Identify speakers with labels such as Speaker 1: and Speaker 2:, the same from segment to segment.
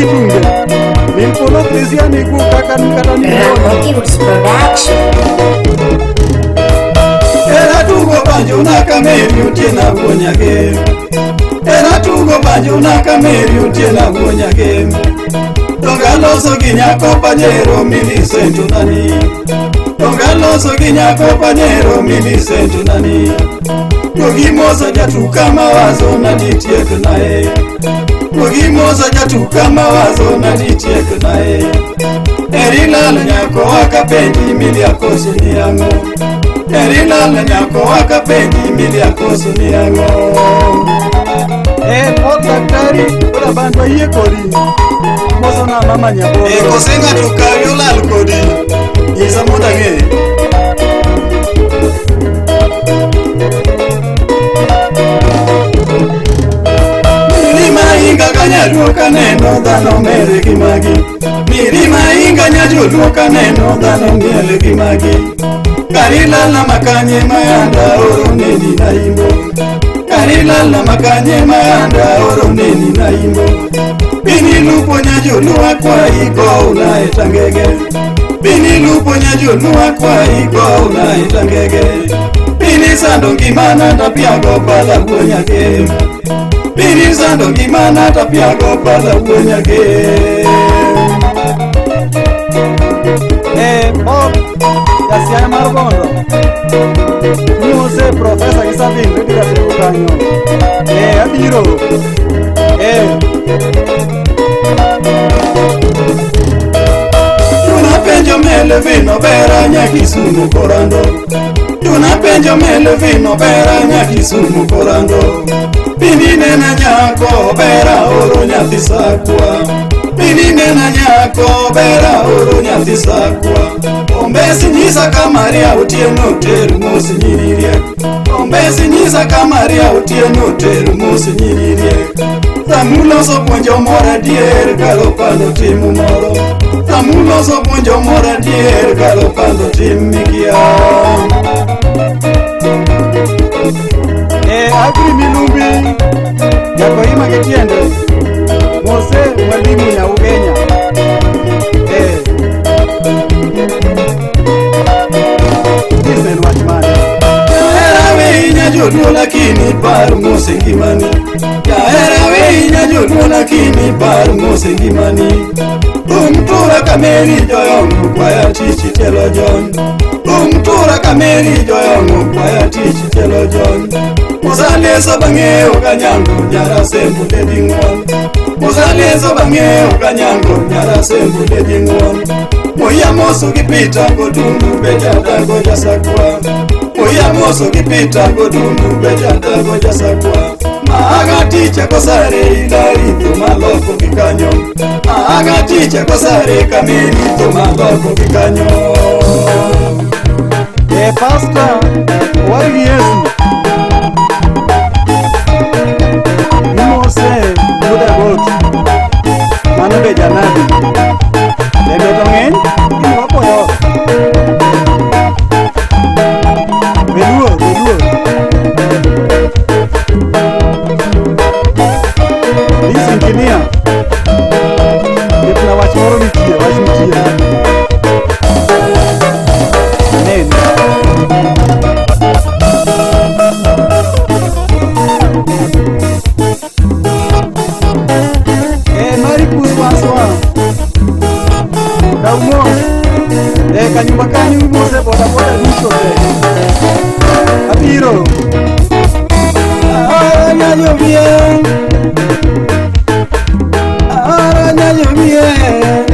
Speaker 1: gi tunge. Min polo Christian iku kaka kata ni.
Speaker 2: Ramotius Production.
Speaker 3: Era tugo banjo na kameri otiena wuonyage. Era tugo banjo na kameri otiena wuonyage. Donga loso gi nyako panyero Millicent nani. Donga loso gi nyako panyero Millicent nani. Gimosa jatuka mawazo na ditiek nae. Gimosa jatuka mawazo na ditiek nae. Eri lal nyako akapenji milia koso ni ang'o. Eri lal nyako akapenji milia koso ni ang'o.
Speaker 1: Paul daktari ora bantu ayie kodi. Moso na mama nyabo.
Speaker 3: Kose ng'ato kawi olal kodi. Nyisa mondo ang'e. Mirima inga kanyaluo kaneno dhano mere gi magi. Mirima inga nyajoluo kaneno dhano miel gi magi. Karilala makanye mayanda oro neni na imbo. Karilala makanye mayanda oro neni na imbo. Pini lupo nyajoluo akwayi gowna e tangege. Pini lupo nyajoluo akwayi gowna e tangege. Pini sando ngimana tapiago pala wuonyage. Pini sando ngimana tapiago pala wuonyage.
Speaker 1: Paul Jasiaya mar Bondo. Mose Profesa gi Sabin redi ratego kanyo. Abiro.
Speaker 3: Tunapenjo Melvin Obera Nyakisumu korando. Tunapenjo Melvin Obera Nyakisumu korando. Pini nena nyako Obera oro nyathi sakwa. Pini nena nyako Obera oro nyathi sakwa. Ombesi nyisa kamaria otieno teru mos nyiririe. Ombesi nyisa kamaria otieno teru mos nyiririe. Samuloso puonjo moro adier kalo pando tim moro. Samuloso puonjo moro adier kalo pando tim mikia.
Speaker 1: Agri Milumbi Jakoima gi tiende. Mose mwalimu Nyaugenya. Listen wach mane.
Speaker 3: Jahera winya joluo lakini par mos e ngimani. Jahera winya joluo lakini par mos e ngimani. Thum tura kameri joyongo kwaya tich tielo jony. Thum tura kameri joyongo kwaya tich tielo jony. Musaleso bang'eyo kanyango nyara sembo ledi ng'uon. Musaleso bang'eyo kanyango nyara sembo ledi ng'uon. Moya moso gi Peter godundu bejada go jasakwa. Moya moso gi Peter godundu bejada go jasakwa. Maaga ticha kosare ilari to maloko gi kanyo. Maaga ticha kosare kameri to maloko gi kanyo.
Speaker 1: Pastor, war gi Yesu. Mose wuod Agot. Mano be janabi. Lembe to ng'eny, in wapoyo. Weluor, weluor. This engineer. Ketna wach moro nitie, wach nitie. Amen. Kanyumba kanyu mose boda boda duto te. Abiro.
Speaker 3: Ahora nyayo bien. Ahora nyayo bien.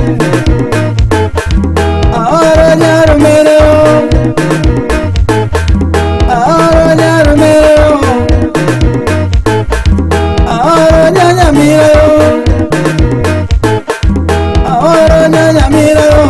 Speaker 3: Ahora nyaro mereo. Ahora nyaro mereo. Ahora nyanya mireo. Ahora nyanya mireo.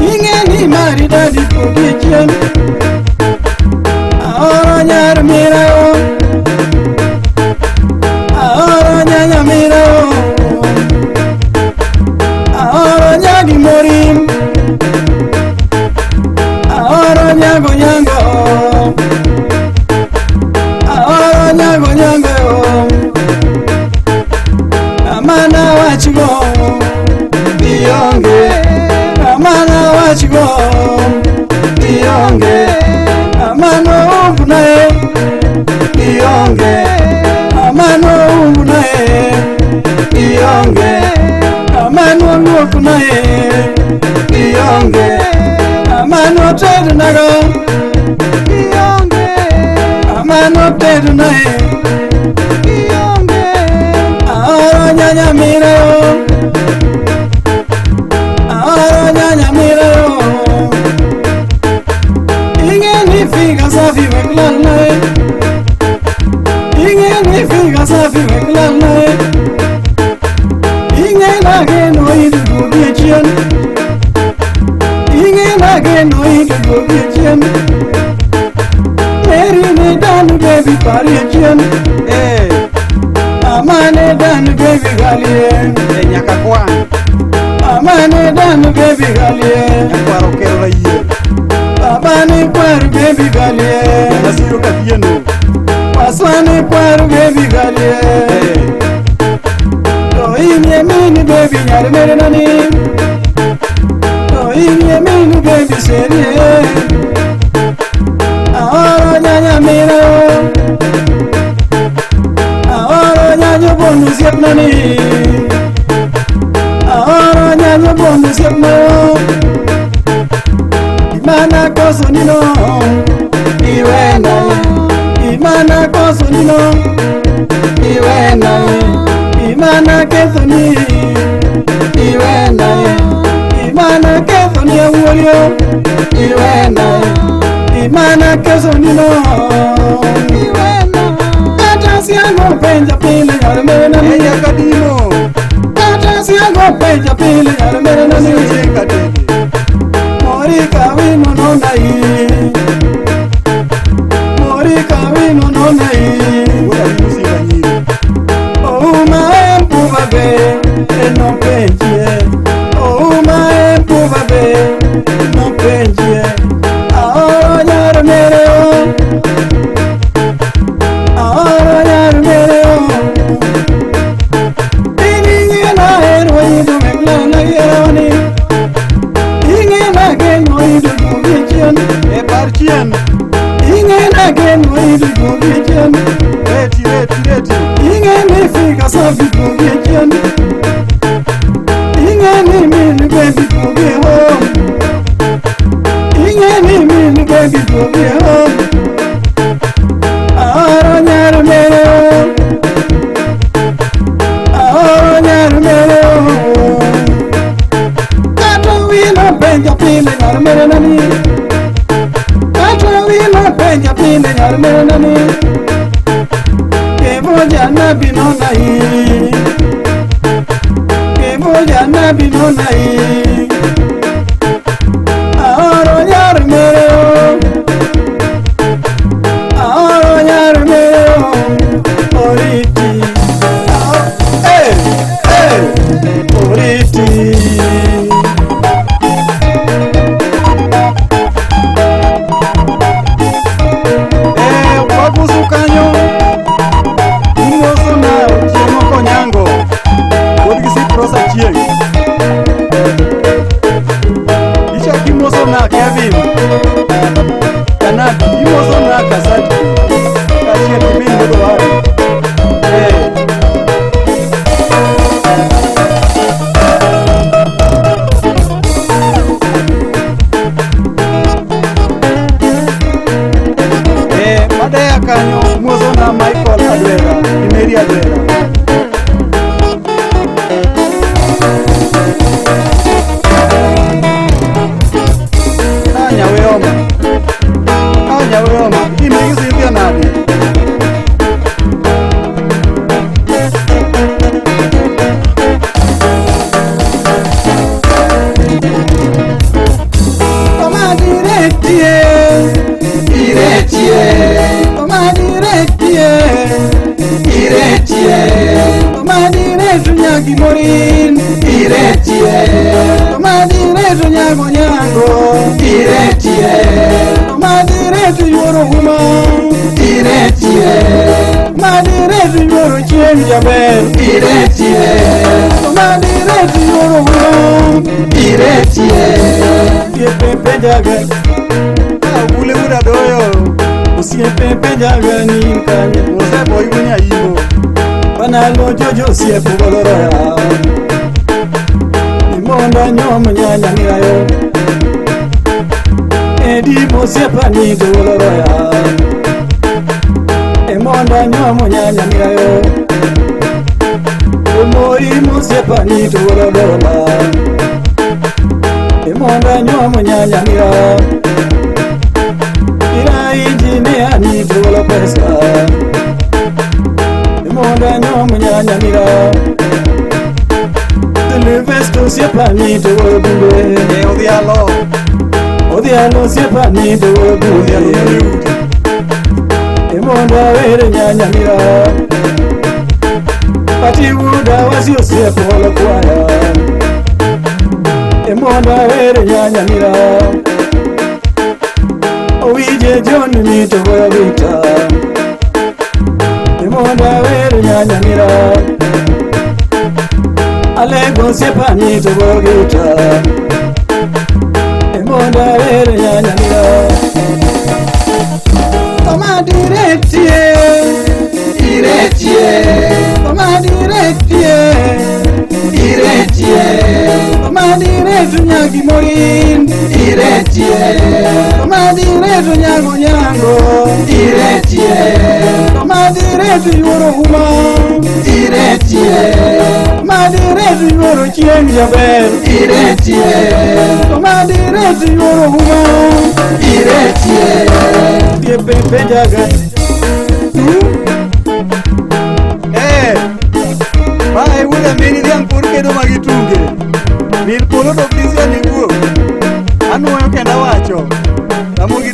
Speaker 3: Ingeni maridadi kodi Ahora nyar mireo. wachgo ionge amana wachgo ionge amano umbunae ionge amano umbunae ionge amano luokunae ionge amano tedunago ionge amano tedunae ionge aoro nyanya mireo aoro nyanya mireo ingeni figa safi weklalnae ingeni figa safi weklalnae ingena geno idugu chien ingena geno idugu chien Meri ne dan baby pari chien amane dan baby galien
Speaker 1: nyaka kwan
Speaker 3: amane dan baby galien
Speaker 1: nyakwaro kero rayie
Speaker 3: baba ne kwar baby galien
Speaker 1: masiro kathieno
Speaker 3: paswane kwar baby galien to inie mini baby nyar mere nani to inie mini baby serie aoro nyanya miro aoro nyanyo bonu siep nani aoro nyanyo bonu siep no imana koso nino iwena imana koso nino iwena imana ketho ni iwena imana ketho ni awuorio iwena imana ketho nino iwena kata siango penja pile nyar mere nani
Speaker 1: nyaka dimo
Speaker 3: kata siango penja pile nyar mere nani Morika wino no nai Morika wino no nai Ouma empuva be no penjie Ouma empuva be no penjie Aoro nyar mere o Aoro nyar mere o Ininge na ero idu mekla na yeroni Inge na geno idu gugi chien
Speaker 1: e par chien
Speaker 3: Inge na geno idu gugi chien
Speaker 1: reti reti reti
Speaker 3: Inge ni fika safi gugi chien Inge ni min baby gugi ho Inge ni min baby gugi ho Aoro nyar mere o Aoro nyar mere o Kato wino penja pile nyar mere nani Kato wino penja pile nyar mere nani Kevo jana bino nai Kevo jana bino nai Aoro nyar mere o Aoro nyar mere o Oriti Eh eh Oriti.
Speaker 1: Wagusu kanyo imoso na Otieno Konyango wuod gi Siprosa Chieng' ichak imoso na Kevin Kanabi imoso na Kasati kaachiel gi min wuod Owadu. Madeya kanyo moso na Michael Adwera gi Mary Adwera. Nyaweoma nyaweoma imigi Cynthia nade?
Speaker 3: Tomadiretie iretie tomadiretie iretie tomadiretu nyagi morin iretie tomadiretu nyago nyango iretie tomadiretu yuoro huma iretie tomadiretu yuoro chieng' jaber iretie. Tomadireti yuoro huma
Speaker 1: Diretie. Osiepe penjaga
Speaker 3: Agule wuod Adoyo.
Speaker 1: Osiepe penjaga ni in kanye.
Speaker 3: Oseboy wuod Nyaimbo.
Speaker 1: Panalo jojo osiepo goloroya. Ni mondo anyuom nyanya mirayo. Edi mosiepa ni goloroya. E mondo anyuom nyanya mirayo. Omori mosiepa ni golorola. E mondo anyuom nyanya mirayo. Ira injinia ni golo pesa. E mondo anyuom nyanya mirayo. Silvestro osiepa ni golo bunge.
Speaker 3: E Odhialo.
Speaker 1: Odhialo osiepa ni golo
Speaker 3: Odhialo
Speaker 1: bunge.
Speaker 3: wuod Udi.
Speaker 1: E mondo awere nyanya mira. Pati wuda wasi osiepo olo kwaya. E mondo awere nyanya mira. Owije John ni to goyo gita. E mondo awere nyanya mira. Alego osiepa ni to goyo gita. E mondo awere nyanya mira. Tomadiretie.
Speaker 3: Diretie.
Speaker 1: Tomadiretie.
Speaker 3: Diretie.
Speaker 1: Tomadiretu nyagi morin.
Speaker 3: Diretie.
Speaker 1: Tomadiretu nyango nyango.
Speaker 3: Diretie.
Speaker 1: Tomadiretu yuoro huma.
Speaker 3: Diretie.
Speaker 1: Tomadiretu yuoro chieng' jaber.
Speaker 3: Diretie.
Speaker 1: Tomadiretu yuoro huma.
Speaker 3: Diretie.
Speaker 1: Osiepe penjaga.
Speaker 3: Eh, mae wuod Amini dhiang' pod kedo magitunge. Mil polo to ok disia ni wuo. Anuoyo kendo awacho. Ramogi.